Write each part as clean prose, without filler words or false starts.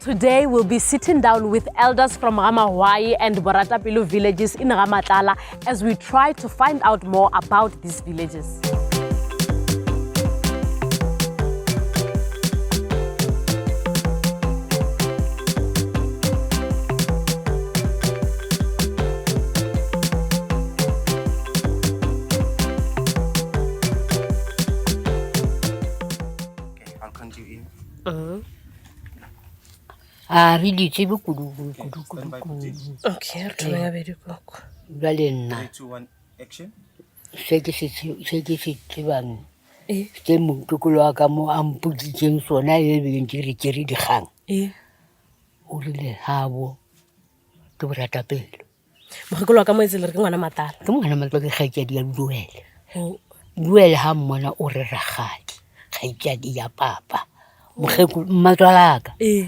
Today we'll be sitting down with elders from Ramahwai and Boratapelo villages in Ramatlala as we try to find out more about these villages. Okay, I'll count you in. A re di tsebe kudu kudu kudu kudu Stand by, kudu. please. Okay, re thome gabedi koko. Jwale nna 3, 2, 1, action. se ke se tse- se ke se tsebang Eh. se motlokolo wa ka mo a mpotsitseng sona e beng ke re ke re dikgang Eh. o rile gabo ke boratapelo Mokgekolo wa ka mo etsele re ke ngwana matala. ke ngwana matlo ke kgaitsadi ya duele Oh. duele ga mmona o re ragadi kgaitsadi ya papa mokgekolo mmatswalaka Eh.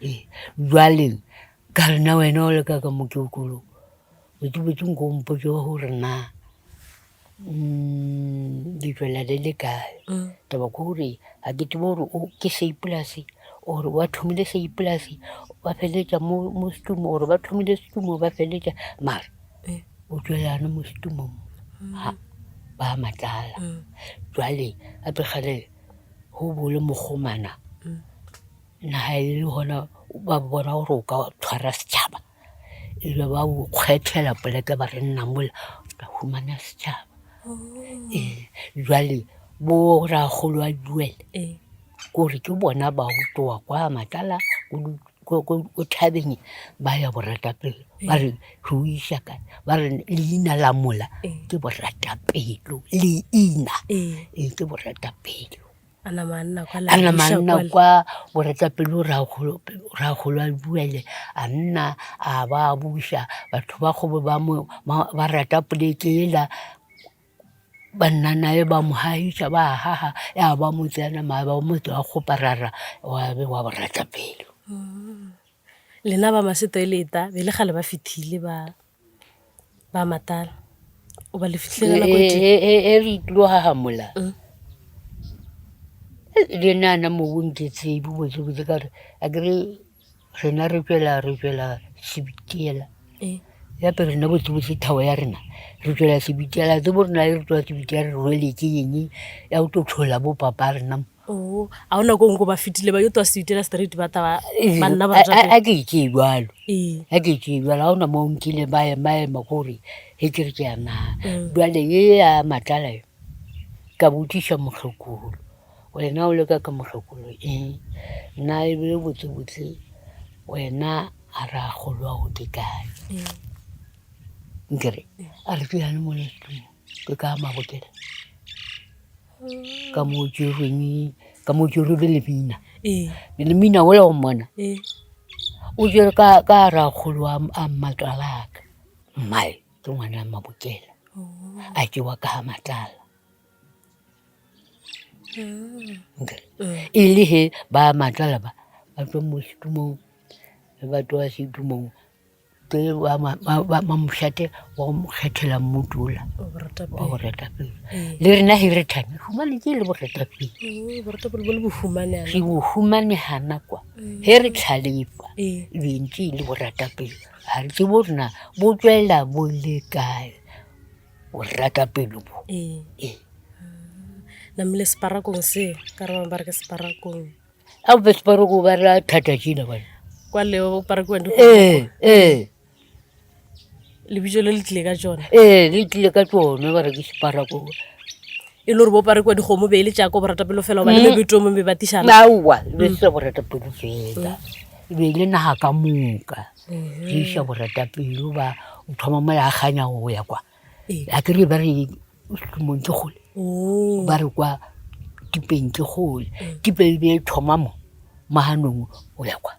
ee jwale ka re na wena o leka ka mokekolo botsebotse nko o mpotse gore na mm, le tswela le le kae Mm. taba ke gore ga ke tsebe gore o ke seipolase or ba thomile seipolase ba feleletša mo mo setumo or ba thomile setumo ba feleletša mara Eh. o tswelane mo setumong ha ba matlala Mm. jwale gape gale go bo le mokgomana Mm. naga e le gona ba bona gore o ka tshwara setšhaba ebe ba o kgethela poleke ba re nna mola o tla humana setšhaba ee jwale bo ragolo wa duele Eh. kore ke bona ba go tloga kwa matlala ko di- ko- ko ko thabeng ba ya boratapelo ba re re o iša kae ba re leina la mola Eh. ke boratapelo leina Eh. ee ke boratapelo A nama a nna kwa a nama a iša nna kwale. kwa boratapelo ragolo a buele a nna a ba buša batho ba kgobo ba mo ba ba rata poleke ela ba nna naye ba mo haiša ba haha ya ba motse ya nama ba motse wa kgoparara wa be wa boratapelo Lena ba Maseto e leta be le gale ba fithile ba ba matala. O ba le fihlile ka nako e tee. e re tlilo haha mola Mm. le nana mo nke tsebe botsebotse ka re a kere rena re tswela re tswela sebitiela Eh. gape rena botsebotse thabo ya rena re tswela sebitiela tsebo rena e re tswela sebitiela re rwele ke eng ya go tlo tlhola bo papa rena mo Oh, a ona ko nko ba fitile ba yo twa sebitiela straight ba ta ba ba nna ba a ratapelo. a ke itse jalo Eh. a ke itse jalo ga ona mo nkile ba ema ema kore he ke re ke ya naga Mm. jale ye ya matlala yo ka botsiša mokgekolo wena o leka ka mokgekolo eng nna ebile botsebotse wena a re a golwa go ke kae Eh. nkere a re ke yane mo lesetumo ke ka mabokela ka mo tšerweng ka mo tšerwe le lemina Eh. lemina ola o mmona Eh. o tšere ka ka rakgolo a a mmatswalaka mmae ke ngwana mabokela Oh. a tšewa ka ga matlala Mm. Nkere Mm. e le he ba matlala ba ba tswa mo setumong ba tloga setumong ke ba ma- ba- ba- ba mošate wa go mo kgethela mmotola O wa boratapelo. boratapelo Eh. le rena he re thame humane ke le boratapelo Oh, boratapelo bo le bo humanehana. re bo humane gana kwa he re tlhalefa Eh. e be ntse e le boratapelo ga re tsebe gore na bo tswela bo le kae boratapelo bo Eh. ee Namile separakong seo ka re bangwe ba re ke separakong. a be separoko ba ra thata tšena bana Kwa leo parakiwang di ee ee lebitso le le tlile ka tsona. ee le tlile ka tsone ba re ke separako E le gore bo parakiwa dikgomo be e le tša ko boratapelo fela goba le mebetong mo be ba tišana. aowa e be se sa boratapelo fela e be e le naga ka moka re iša boratapelo ba o thoma mola a kganya go ya kwa Ee. a kere ba re setumong ke kgole Oh. ba re kwa tipeng ke kgole tipe e be e thoma mo maganong o ya kwa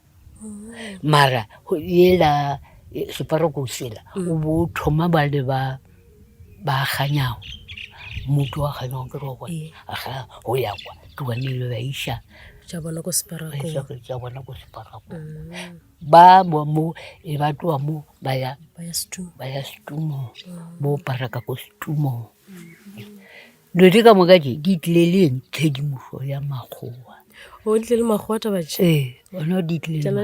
mara go- ela e, separoko sela o bo o thoma ba le ba ba kganyago motho wa kganyago ke re wa bona Ee. aga go ya kwa ke bone ile ba iša Tša bona ko ba separakong. iša tša bona ko separakong Mm. ba mo mo e ba tloga mo ba ya Ba ya setumo. ba ya setumong bo paraka ko setumong dilo tse ka moka tse di tlile le eng tshedimošo ya makgowa O tlile le makgowa taba tše. ee. Ona di tlile Tšela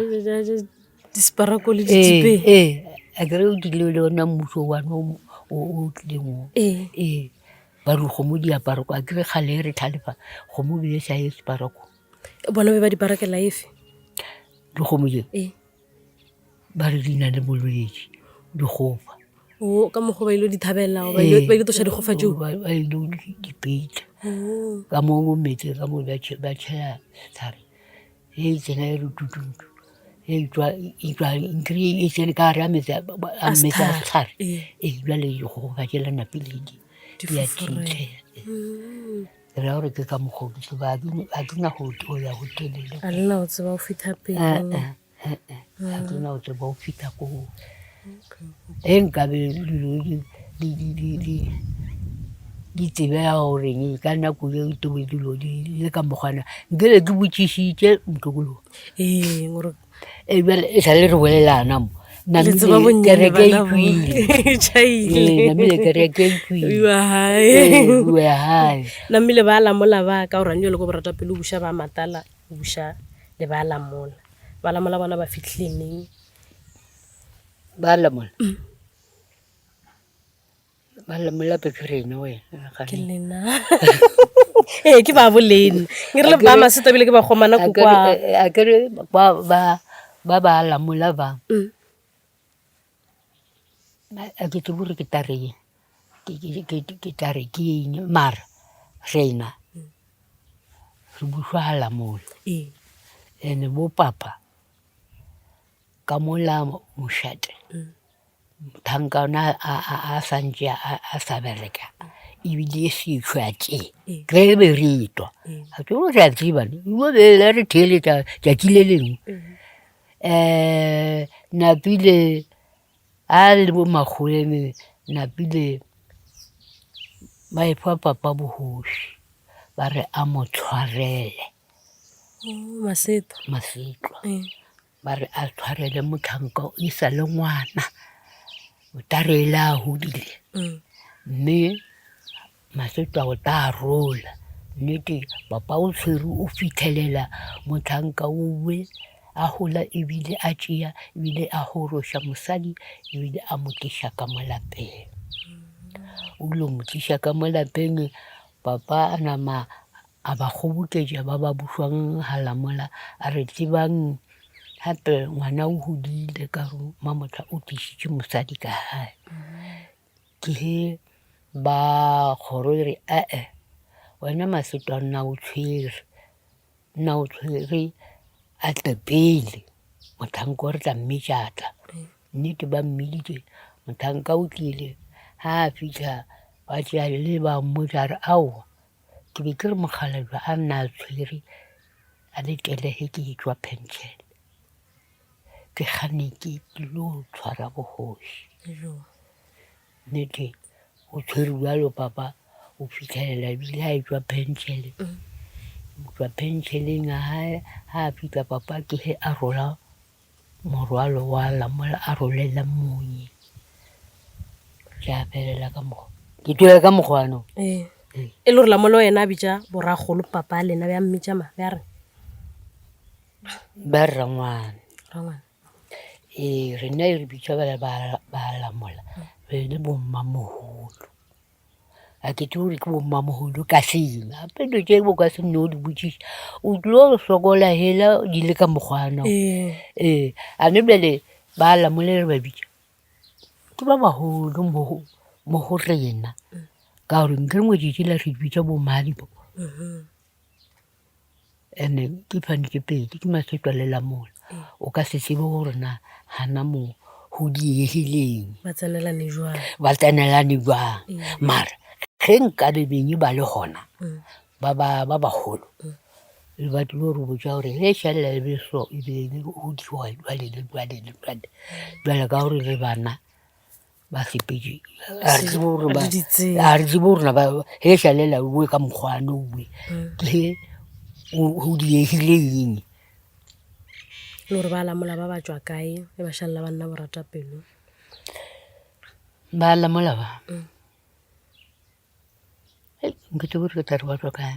disparako le ee ditšhipe. ee a kere o tlile le ona mmuso one o o tlileng o Ee. ee ba re kgomo diaparo a kere kgale e re tlhalefa kgomo be e sa ye separako Bona be ba di parakela efe? dikgomo je Ee. ba re di na le bolwetši dikgofa O ka mokgwa ba ile di thabela ba ile ba ile toša dikgofa tšeo. ba ba ile di peita Oh. ka mo metse ka mo ba tšhe- ba tšhela setlhare e tsena e re tututu e tswa e tswa nkry e tsene ka gare a metsi a A metsi a setlhare, setlhare ee. e jale dikgofa tšela napile di Di di a foforela. thintšhela ke ra gore ke ka mokgwa o ke tseba ha ke na go go ya go telele A le na go tseba go fihla pele. Eh, eh, eh, ha ke na go tseba go fihla koo ge nkabe dilo di tsebega goreng ka nako eo tobe dilo di le ka mokgwana nkebe ke botšišitše motlokolo. Ee, gore Ee, bjale e sale re bolelana mo le tseba namile bonnyane kereke e bana bo. tšwile. Ee, Tšhaile. namile kereke e tšwile. Iwa hae. Ee, iwa hae. Namile ba lamola ba ka gore anjalo ko boratapelo o buša ba matala o buša le ba lamola. Ba lamola bona ba fihlile neng? Ba lamola? Ba lamola pele rena wena. Ke lena. Ee, ke ba bolena. Ke rile ba maseta ebile ke ba kgomana ko kwa. Akere ba ba ba ba lamola ba. A ke tsebe gore ke tla reng, ke tla re ke eng mara rena re bušwa ga lamola. And-e bo papa ka mola mošate Mohlankana a sa ntše a sa bereka ebile e sešo a tšea ge e be re etwa a tsebe re a tseba be re theeletša tšatši le lengwe. Napile a le bo makgoweng napile ba efa papa bogoši ba re a mo tshwarele. Masetwa. Ba re a tshwarele motlhanka e sa le ngwana, o tla re e le a godile mme Masetwa o tla rola. Nnete papa o tshwere o fitlhelela motlhanka owe a gola ebile a tšea ebile a goroša mosadi ebile a mo tliša ka mo lapeng. O ile mo tliša ka mo lapeng papa a nama A ba kgoboketša ba ba bušwang Halamola, a re, Tsebang gape ngwana o godile ka gore Mamohla o tlišitše mosadi ka gae. Ke ge ba kgoro e re, E-e wena Masetwa nna o tshwere, nna o tshwere a tle pele mohlanka o re tla mmitša a tla. Nnete ba mmiditše, mohlanka o tlile, ga a fihla ba tšea le ba mmotša a re, Aowa Ke be ke re mokgalabje a nna a tshwere a letele ge ke etšwa pension, ke gane ke tlilo tshwara bogoši. Nnete o tshwere bjalo papa o fitlhelela ebile a etšwa pension, go tšwa pension-eng ya hae ga a fihla papa ke ge a rola Morwalo wa lamola a rolela monye. Ke a felela ka mokgwa. Ke tšwela ka mokgwa no. Ee. E le gore Lamolo yena a bitša boragolo papa lena bja mmitša ma bja re? Ba re rangwane. Rangwane. Ee, rena e re bitša ba ba Lamola be le bommamoholo. A ke tsebe gore ke bommamogolo ka seng, gape dilo tše o ka se nno di botšiša, o tlilo go sokola hela di le ka mokgwana. Ee, ane bjale ba lamole re ba bitša ke ba bagolo mo go rena ka gore nkere ngwetši tšela re di bitša bo mmadibo. And-e ke fane tše pedi, ke Masetwa le Lamola. O ka se tsebe gore na gana mo go diegileng. Ba tsenelane jwang. Ba tsenelane jwang. Mara ge nkabe beng ba le gona ba ba bagolo, be ba tlilo re botša gore ge šalela e be so e be go diriwa jwale le jwale le jwale. Bjale ka gore re bana. Ba sepetše a re tsebe gore ba a re tsebe gore na ba ge šalela o ka mokgwane owe ke ge go diegile eng. Le gore ba lamola ba ba tšwa kae ge ba šalela ba nna boratapelo. Ba lamola ba. Hei nka tsebe gore ke tla re ba tšwa kae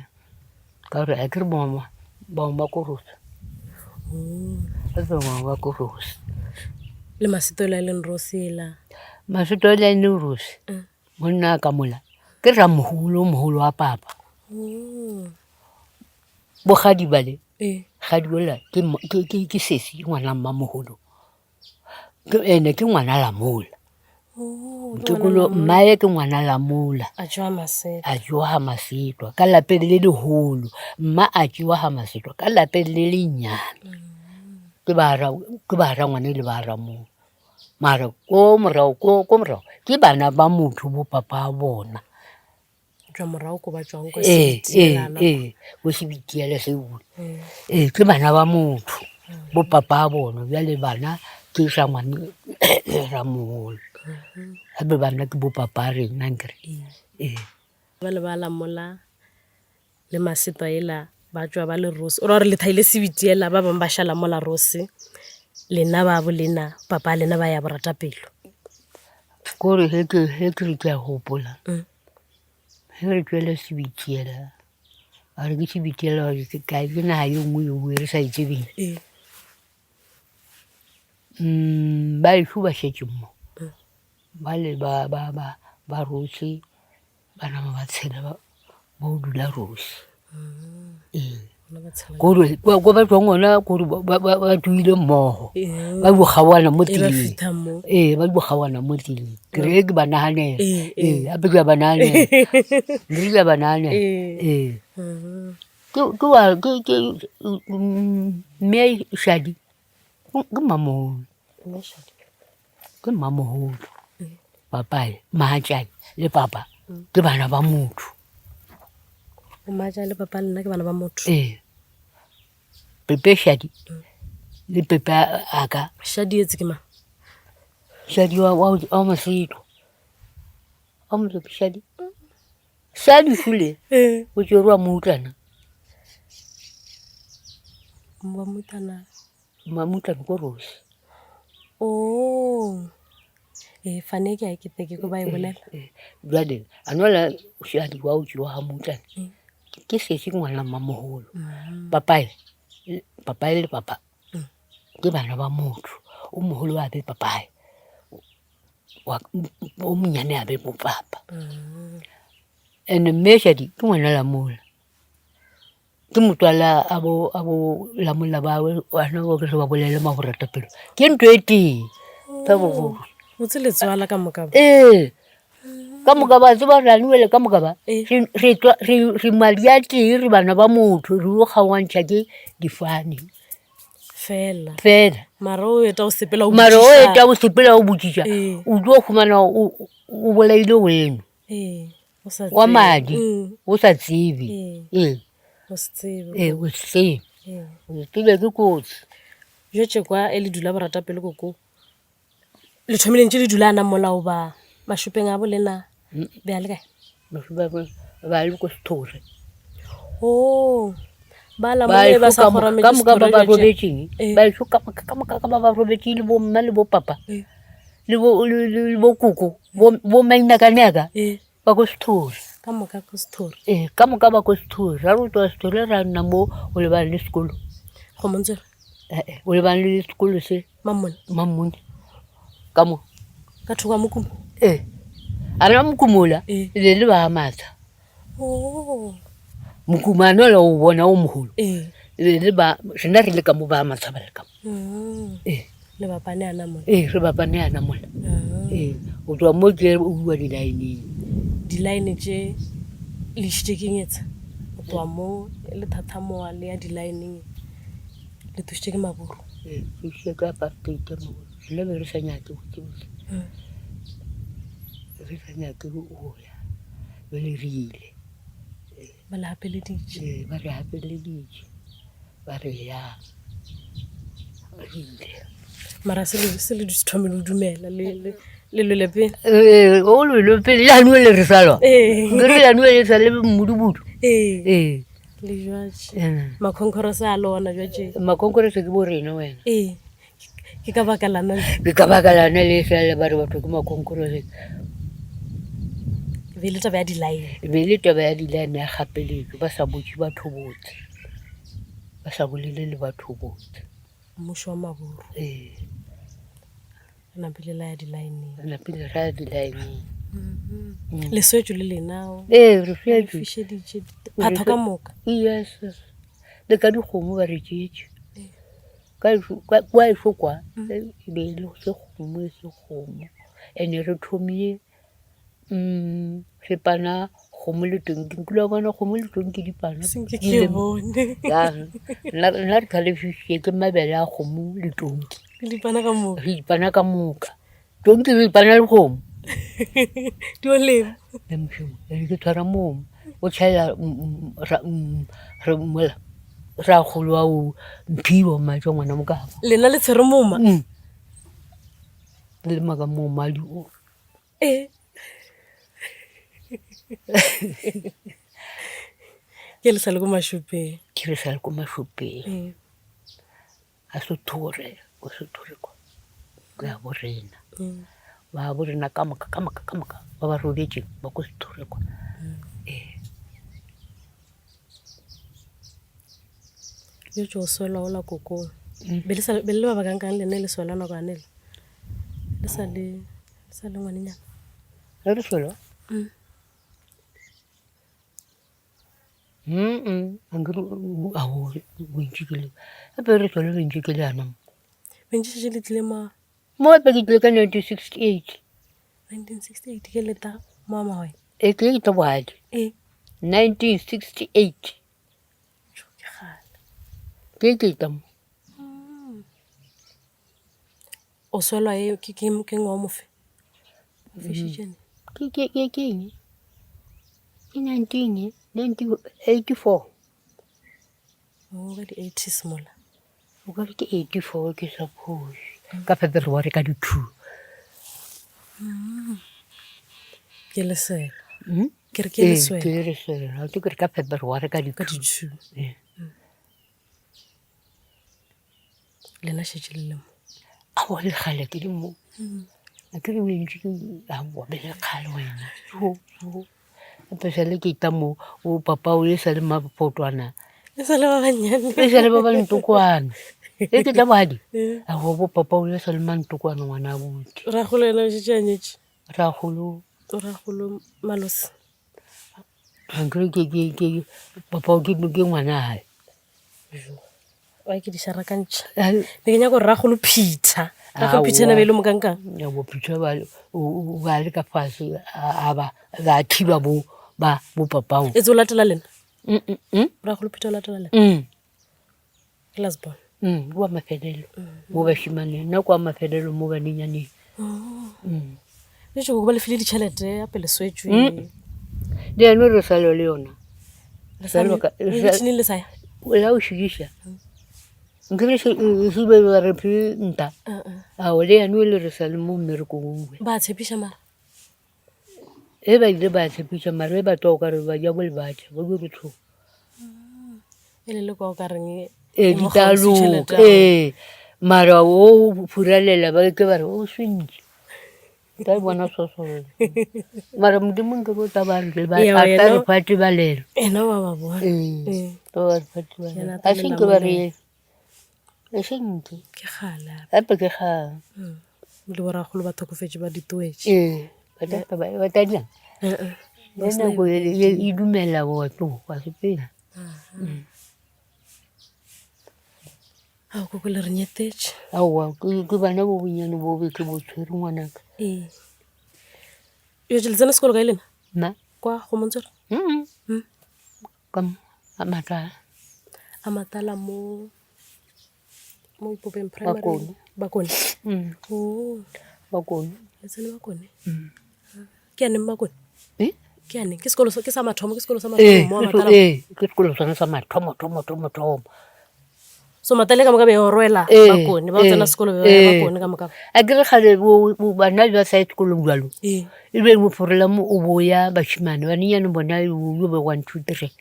ka gore akere ba ba korosa. Ba bangwe ba ko Rose. Le Masetola e leng Rose ela. Masetola e leng Rose. Monna ka mola ke ramoholo moholo wa papa. Bogadi bale gadi ola ke sesi ngwana mmamoholo. Ene ke ngwana Lamola. Ntekolo mmae ke ngwana Lamola. A tšwa Masetwa. A tšwa ga Masetwa ka lapeng le leholo. Mma a tšwa ga Masetwa ka lapeng le lennyane. Ke ba ra ke ba rangwane le ba ramoo. Mara ko morago ko ko morago ke bana ba motho bo papa bona. Tšwa morago ko ba tšwang kwa Ee, ee, Sebitielana. ee, ko Sebitiela seo. Ee, ke bana ba motho, bo papa bona. Bjale bana ke rangwane le ramoholo. Gape bana ke bo papa rena nkere. Ee. Ba le ba Lamola le Masetwa ela ba tšwa ba le Rose. O ra gore le thaile Sebitiela ba bangwe ba šala mola Rose. Lena ba bo lena, papa lena ba ya Boratapelo. Kore ge ke ge ke re ke a gopola. Ge re tšwele Sebitiela, a re ke Sebitiela or ke kae, ke naga ye nngwe yeo re sa e tsebeng. Ba ešo ba šetše mo, bale ba ba ba ba Rose ba nama ba tshela ba o dula Rose. Ee, kore ko ba tšwang gona kore ba tsoile mmogo, ba yo kgaoana mo tseleng. Ee, ba yo kgaoana mo tseleng. Ke re ke ba naganela, ee gape ke a ba naganela, ke re ke a ba naganela, ee. Ke wa ke mme Shadi ke mmamoholo, ke mmamoholo. Papae, Mahatšane le papa ke bana ba motho. Mahatšane le papa lena ke bana ba motho? Ee. Pepe Shadi le pepe aka. Shadi etse ke mang? Shadi wa wa wa Mosotho. Wa Mosotho Shadi. Shadi fule. Ee. O tšerwe wa Moutlana. Wa Moutlana. Mamutlane ko Rose. Oh. Ee, fane ke a ke ke ko ba e bolela. Bjale a nola shadi wa o tšewa ga Mutlane. Ke sesi ngwana mmamoholo. Papae, papae le papa ke bana ba motho. O moholo a be papae, o monyane a be bopapa. And-e mme Shadi ke ngwana Lamola. Ke motswala a bo a bo Lamola ba bana ba ke se ba bolele maboratapelo. Ke ntho e tee. Botse letswala ka moka ba. Ee, ka moka ba tseba re anuele ka moka ba. Re tswa re re madi a tee re bana ba motho re yo kgaogantšha ke difane. Fela. Fela. Mara o eta o sepela o Mara o eta o sepela o botšiša o tlo fumana o o bolaile weno. Ee. Wa madi o sa tsebe. Ee. O se tsebe. Ee, o se tsebe. O se tsebe ke kotsi. Bjatše kwa e le dula boratapelo koko. Le thomile ntše le dula na mola o ba mašopeng a bo lena be a le kae? Mašope a bo ba le ko Sethore. Oh, ba la mo ba sa kgorametše Ka moka ba ba robetšeng. Ba ešo ka moka ka moka ba ba robetše le bo mma le bo papa. Le bo le bo koko bo bo mainakane Ee. Ba ko Sethore. Ka moka ko Sethore. Ee, ka moka ba ko Sethore. Ra re tloga Sethore ra nna mo o lebane le sekolo. Go Montswere? Ee, o lebane le sekolo se. Mammone? Mammone, ka mo. Ka thoko ga Mokumo? Ee, a rena Mokumo ola, Ee. e be le ba Matsha. Oh. Mokumo a nola o bona o mogolo. Ee. E be le ba, rena re le ka mo ba Matsha ba le ka mo. Ee. Le bapane yana mola? Ee, re bapane yana mola. Ee, go tloga mo ke o bua di-line-eng. Di-line tše le išitše ke eng etse? Go tloga mo le thathamoa le ya di-line-eng le thušitše ke maburu? Ee, thušitše ke apartheid mo. Rena be re sa nyake go tsoša. Re sa nyake go ya, bjale re ile. Ba le gapeleditše? Ee, ba re gapeleditše. Ba re yang, re ile. Mara se le se le thomile go dumela le le le lwele pele. Ee, o lwele pele le gane le re sa lwa. Ee. Ke re gane le sa le mmudubudu. Ee. Ee. Le jwatše. Makhonkhorose a lona jwatše. Makhonkhorose ke bo rena wena. Ee. Ke ka baka lana. Ke ka baka lana le sa le ba re batho ke makhonkhorose. E be le taba ya di-line. E be le taba ya di-line ya kgapeletšo ba sa botše batho botse. Ba sa bolele le batho botse. Mmušo wa Maburu. Ee. Re napile la ya dilaeneng. Re napile ra ya dilaeneng. Mm. Le swetšwe le lena o. Ee, re swetšwe. Fišeditše phatho ka moka. Yes. Le ka dikgomo ba re tšeetše. Ka kwa ešo kwa e be e le se kgomo e se kgomo. Ene re thomile Re pana kgomo le tonki, nkile wa bona kgomo le tonki di pana? Senke ke bone. Nna re tlhalefisitše ke mabele a kgomo le tonki. Le di pana ka moka? Re di pana ka moka. Tonki re pana le kgomo. Di o lema. Le mošomo, e ke tshwara momo, o tšhaela re mola rakgolo wa o mphiwa mmatšwa ngwana mokaba. Lena le tshwere moma? Le lema ka moo madi o. Ee. Ke le sa le ko mašopeng. Ke le sa le ko mašopeng. Ee. A Sethore, ko Sethore kwa, ke ya bo rena. Ba bo rena ka moka, ka moka, ka moka ba ba robetšeng ba ko Sethore kwa. Ee. Yo tšo swelwa ola kokong. Be le sa be le le ba bakangkang lena le swelwa nako yane le? Le sa le le sa le ngwanenyana. Ge re swelwa? Mm. Ankere ao bontši ke le gape re swelwa bontši ke le yana mo. Bontši šetše le tlile ma. Mo gape ke tlile ka 1968. 1968 ke leta mo a mahwe. E ke ke tla bohadi. E. 1968. Tjo ke kgale. Ke ke tla mo. O swelwa e ke ke ke ngwa mofe? O fišitše ne? Ke ke ke ke eng? Ke 19 1984. O ka di 80s mola. O ka re ke 84 ke sa phoše. Ka February ka di 2. Ke lesela. Mm? Ke re ke Ee, leswela. ke lesela. Ke re ka February ka di Ka di 2. 2. Ee. Lena šetše le le mo. Aowa le kgale ke le mo. A ke re bontši ke aowa be le kgale wena. Jo jo. Gape sale ke tla mo o papa o e sa le mafotwana. E sa le ba bannyane. E sa le ba bantokwana. E ke tla bohadi. Aowa bo papa o e sa le mantokwana ngwana abuti. Ragolo yena o šetše a nyetše. Ragolo. Ragolo Malose. Akere ke ke ke papa o ke ke ngwana hae. Wa ke di šarakantšha. Be ke nyaka gore ragolo Peter. Ragolo Peter ena be e le mokankang. Ya bo Peter ba o ba le ka fase a ba ba thiba bo ba bo papa o. E tse o latela lena? Mm. Ragolo Peter o latela lena? Ke last born. Mm, wa mafelelo mo bashimaneng nna kwa mafelelo mo banenyaneng. Mm. Le tšo ba le file ditšhelete ya pele swetšwe. Le yone re sa lwa le yona. Le sa le le le sa ya. La o šiiša. Nkebe se se be ba re phe nta. Ao le yone le re sa le mo mmerekong owe. Ba tshepiša mara. E ba ile ba tshepiša mara e ba twa o ka re ba ja bo lebatša ba di re tsho. E le le kwa o ka reng E di tla loka ee mara o furalela ba ke ba re o swentše. Ka e bona soso mara modimo nke o tla ba re ba Eo, a tla yena- re fa tebalelo. Ena wa ba bona. Ee, tla ba re fa tebalelo. Yena a A tla se le nke ba re lamolela. e se nke. Ke kgale. Gape ke kgale. Le boragolo ba tlhokofetše ba ditoetše. Ee, ba tla ba ba tla dirang? Le nako e dumela wa tloga wa sepela. Ao koko le re nyetetše. Aowa ke bana bo bonnyane bo be ke bo tshwere ngwanaka. Ee. Yo le tsena sekolo kae lena? Nna. Kwa go Montswere? Ka mo a Matala. A Matala mo mo Ipopeng primary. Bakone. Bakone. Oh. Bakone. Le tsene Bakone? Ke a neng Bakone? Eh? Ke a neng? Ke sekolo ke sa mathomo, ke sekolo sa Ee, mathomo mo a Matala. ee, ke sekolo sona sa mathomo thomo thomo thomo. So Matala ka moka be o rwela Ee, Bakone, ba o tsena ee, sekolo be ba ya ee. Bakone ka moka. A ke re kgale bo bana ba sa ye sekolong jalo. Ee. E be mo forela mo o boya bashimane banenyane bona yo be 1 2 3.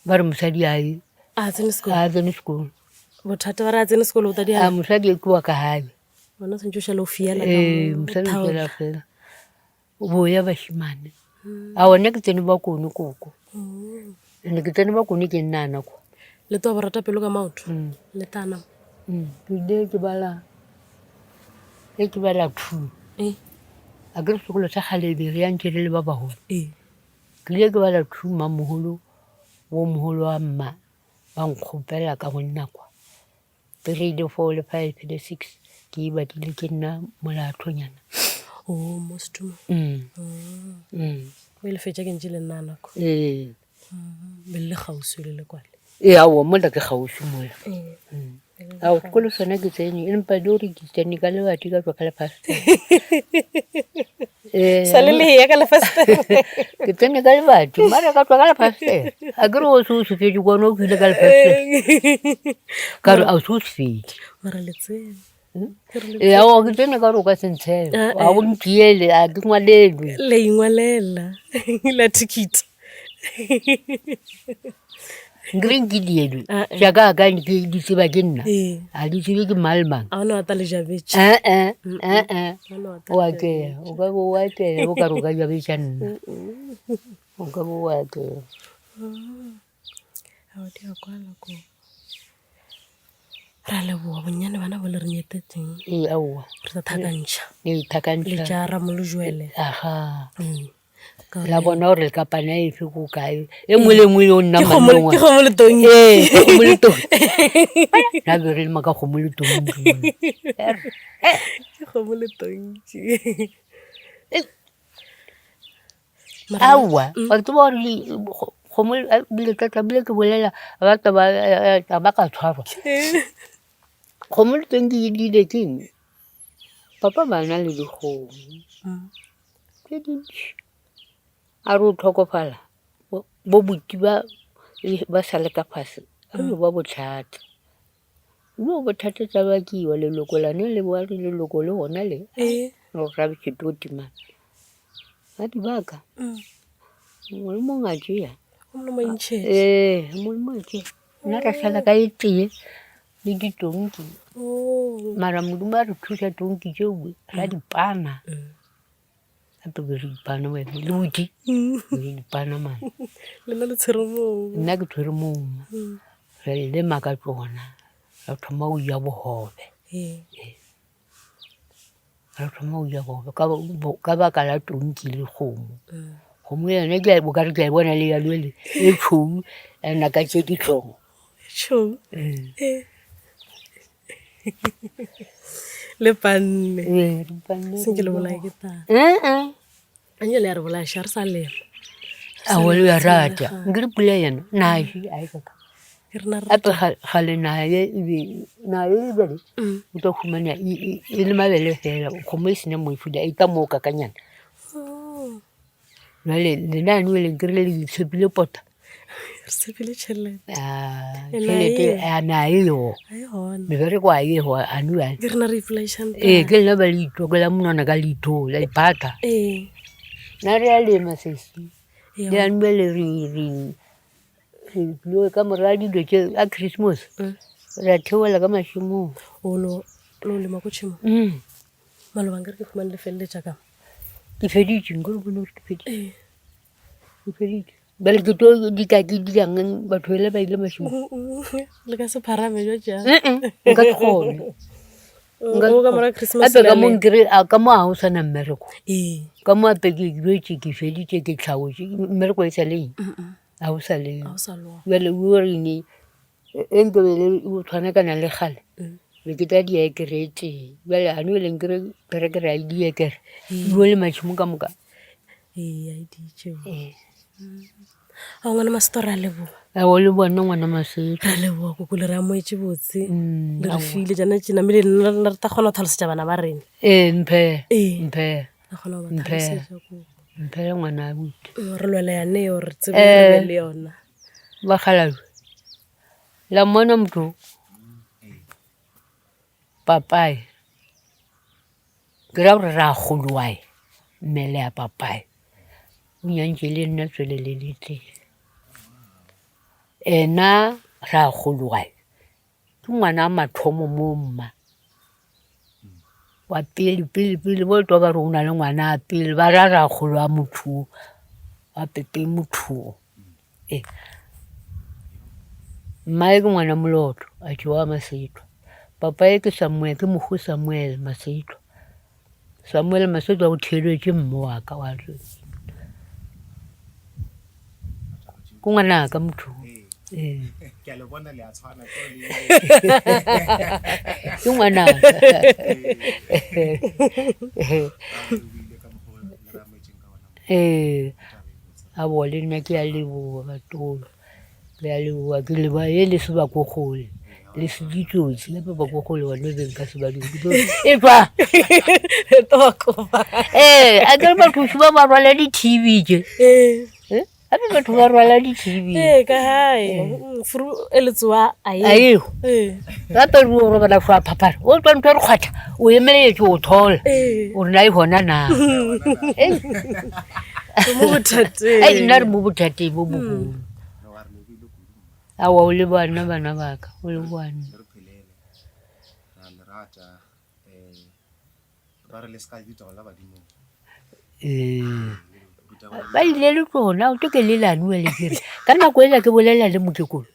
Ba re mosadi a ye. A tsene sekolo. A tsene sekolo. Bothata ba re a tsene sekolo o tla A mosadi ke wa ka gae. Bona tshwanetse o šale o fiela ka Ee, mo, mosadi o thaola. šala fela. Boya bashimane. A ona ke tsene Bakone koko. Ene ke tsene Bakone ke nnana kwa. Le toa borata pelo ka maoto. Le tana. Ke ile ke bala ge ke bala two. A ke re sekolo sa kgale be re ya ntše re le ba bagolo. Ke ile ke bala two mmamogolo wo mogolo wa mma ba nkgopela ka go nna kwa. Three le four le five le six ke e badile ke nna molathonyana. Oh, mo setumong. O ile fetša ke ntše le nna nako. Ee. Be le kgauswi le le kwale. Ee, aowa mola ke kgauswi mola. Ao sekolo sona ke tsene empa le gore ke tsene ka lebati ka tšwa ka lefastere. Ee. Sa le leya ka lefastere. Ke tsene ka lebati mara ka tšwa ka lefastere. A ke re o se o se fetše kone o hwile ka lefastere. Ka re a o se o se fetše. Mara le tsene. Ee, aowa ke tsene ka gore o ka se ntshele. Ga o ntiele, a ke ngwalelwe. Le ingwalela la ticket. Nkere nke dielwe tša ka ka ke di tseba ke nna. A di tsebe ke mang le mang. A ona ata le jabetše. Eh eh eh. O a kea, o ka bo wa kea, o ka re o ka jabetša nna. O ka bo wa kea. Ao di a kwala ko. Ra leboga bonnyane bana bo le re nyetetseng. Ee, aowa. Re tla thakantšha. Ee, thakantšha. Le tša Ramolojoele. Aha. Ee. La bona gore le kapana efe ko kae. E nngwe le nngwe yo nna Ke kgomo ke kgomo le tonki. Ee, ke kgomo le tonki. Nna be re lema ka kgomo le tonki. Ke kgomo le tonki. Aowa, wa tseba gore kgomo ebile ka tlamehile ke bolela ba tla ba ka tshwarwa. Kgomo le tonki di ile ke eng? Papa ba na le dikgomo tse dintši. A re o tlhokofala bo buti ba ba sa le ka fase e no ba bothata. Bo bothata tša bakiwa leloko lane le ba re leloko le gona le re rabiše tlo timana. Ba di baka mongwe le mongwe a tšea. Ee, mongwe le mongwe a tšea. Nna ka šala ka e tee le ditonki. Mara Modimo a re thuša tonki tšeo ra di pana. Gape be re ipana wena le bodi re ipana mane. Le nna le tshwere moma. Nna ke tshwere moma. Re lema ka tsona ra thoma go ja bogobe. Ra thoma go ja bogobe ka baka la tonki le kgomo. Kgomo yone ke a o ka re ke a e bona le yalo ele e tšhweu ya naka tše dihlong. Tšhweu? Le panne. Ee, re panne. Senke le bolaye ke tala. Ee. Anje le ya re bolaya ša re sa lema. Aowa le ya rata. Nkere pula yena naši a e kaka. Gape kgale naga ye e be naga ye bjale o tlo humana e le mabele fela kgomo e sena mo e fula e tla mo kakanyana. Jwale lena yanong le nkry-ile le itshepile pota. Re tshepile tšhelete. Tšhelete a na eyo. Mebereko a eyo a nou jwale. Ke rena re ipolaišang. Ee ke lena ba le itokela monwana ka leitho la ipata. Ee. Nna re a lema sesi. Le yanong bjale re re ka mora dilo tše a Christmas ra theola ka mašemong. O no lema ko tšhemong? Maloba nkare ke fumane le feleletša ka mo. Ke feditše nka re bone gore ke feditše. Ke feditše. Bjale ke tlo di ka ke dirang batho bale ba ile mašemong. Le ka se pharame bjo jang. Nka se kgone. Nka ka mora Christmas. Gape ka mo nkry ka mo ga o sa na mmereko. Ee. Ka mo gape ke jwetše ke feditše ke hlaotše mmereko e sa le eng? Ga o sa le yo. Bjale o reng e nke be le o tshwanakana le kgale be ke tla diekere e tee bjale gane bjale nkere terekere ga e diekere e le mašemo ka moka. Ee, a e ditše. Ee. Ao ngwana Maseto re a leboga. Ao le bona ngwana Maseto. Re a leboga koko le re amoetše botse. Le re file tšona tše namile nna re tla kgona go tlhalosetša bana ba rena. Ee mphe. Ee. Mphe. Re kgona go ba tlhalosetša koko. Mphe ngwana abuti. Re lwela yane eo re tsebe re be le yona. Bakgalabje, la mmona motho papae, ke ra gore rakgoloae mmele ya papae o nyantše le nna tswele le le tee. Ena rakgoloae ke ngwana wa mathomo mo mma, wa pele pele pele bo tlo ba re o na le ngwana wa pele ba ra rakgolo wa motho o, wa pepe motho o. Ee, mmae ke ngwana Moloto a tšewa Masetwa. Papa e ke Samuel, ke mohu Samuel Masetwa. Samuel Masetwa o theeletše mmo wa ka wa Ke ngwanaka motho. Ee. Ke a le bona le a tshwana ko le. Ke ngwanaka. Ee. Aowa le nna ke a leboga batolo. Ke a leboga ke leboga ye le se ba ko kgole le se ditsotsi gape ba ko kgole gone be nka se ba e tswa ee a kere batho ba ba rwala di-T_V tše gape batho ba rwala di-T_V ee ka gae furu e letsoa a ego gape re o robala fo a phaphara o tswa ntho e re kgwatha o emeletše o thola o re na e gona na mo bothateng nna re mo bothateng bo bogolo aowa o le bana bana ba ka o le bana re phelele ra le rata um ba re le se ka bitsa la badimong ee ba ile le tsona o ke le lanoe le kere ka nako ela ke bolela le mokekolo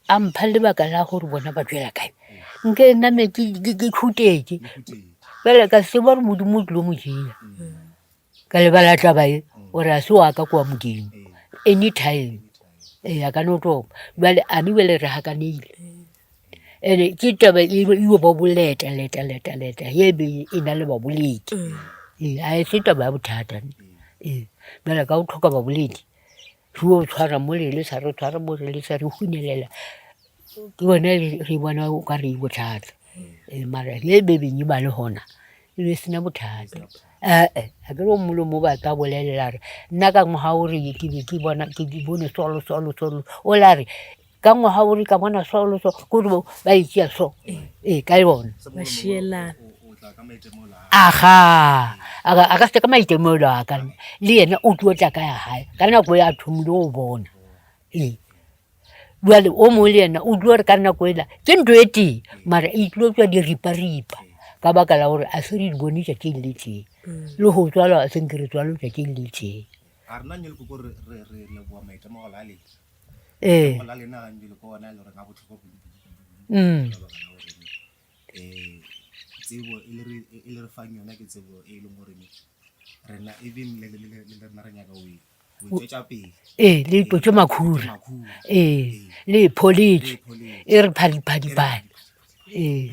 a mpha lebaka la gore bona ba tswela kae nke name ke khutetše bjale ka se bona gore modimo o tlilo mo tšea Ka lebala taba e gore a se wa ka kwa Modimo anytime ee a ka no topa bjale ane bjale re gakanegile and-e ke taba e yo ba boleta leta leta leta ye be e na le baboledi ee a e se taba ya bothata ee bjale ka go tlhoka baboledi re yo tshwara mo le sa re tshwara mo re lesa re hunelela ke yone re bona o ka re e bothata ee mara ge be beng ba le gona e be sena bothata ee a ke re o mongwe le mongwe ba tla bolelela re nna ka ngwaga o re ke be ke bona ke bone so le so le so le o la re ka ngwaga o re ka bona so le so kore ba e tšea so ee ka yona aga a ka se ka maitemogelo a ka le yena o tlo tla ka ya gae ka nako e a thomile go bona ee Bjale o mongwe le yena o tlo re ka nako ela ke ntho e tee mara e tlo tswa diriparipa ka baka la gore a se re di bone tšatšing le tee le go tswalwa a se nke re tswalwe tšatšing le tee. A rena nje lekoko re re re leboa maitemogelo a lena. Ee. Maitemogelo a lena gantši le ke ona e le goreng a bohlokwa kudu kudu kudu kudu. Ka baka la gore um tsebo e le re e le re fang yona ke tsebo e leng gore rena even le le le le rena re nyaka go e Ee, le tlotše makhura. Ee, le e pholetše e re phadiphadipadi. Ee.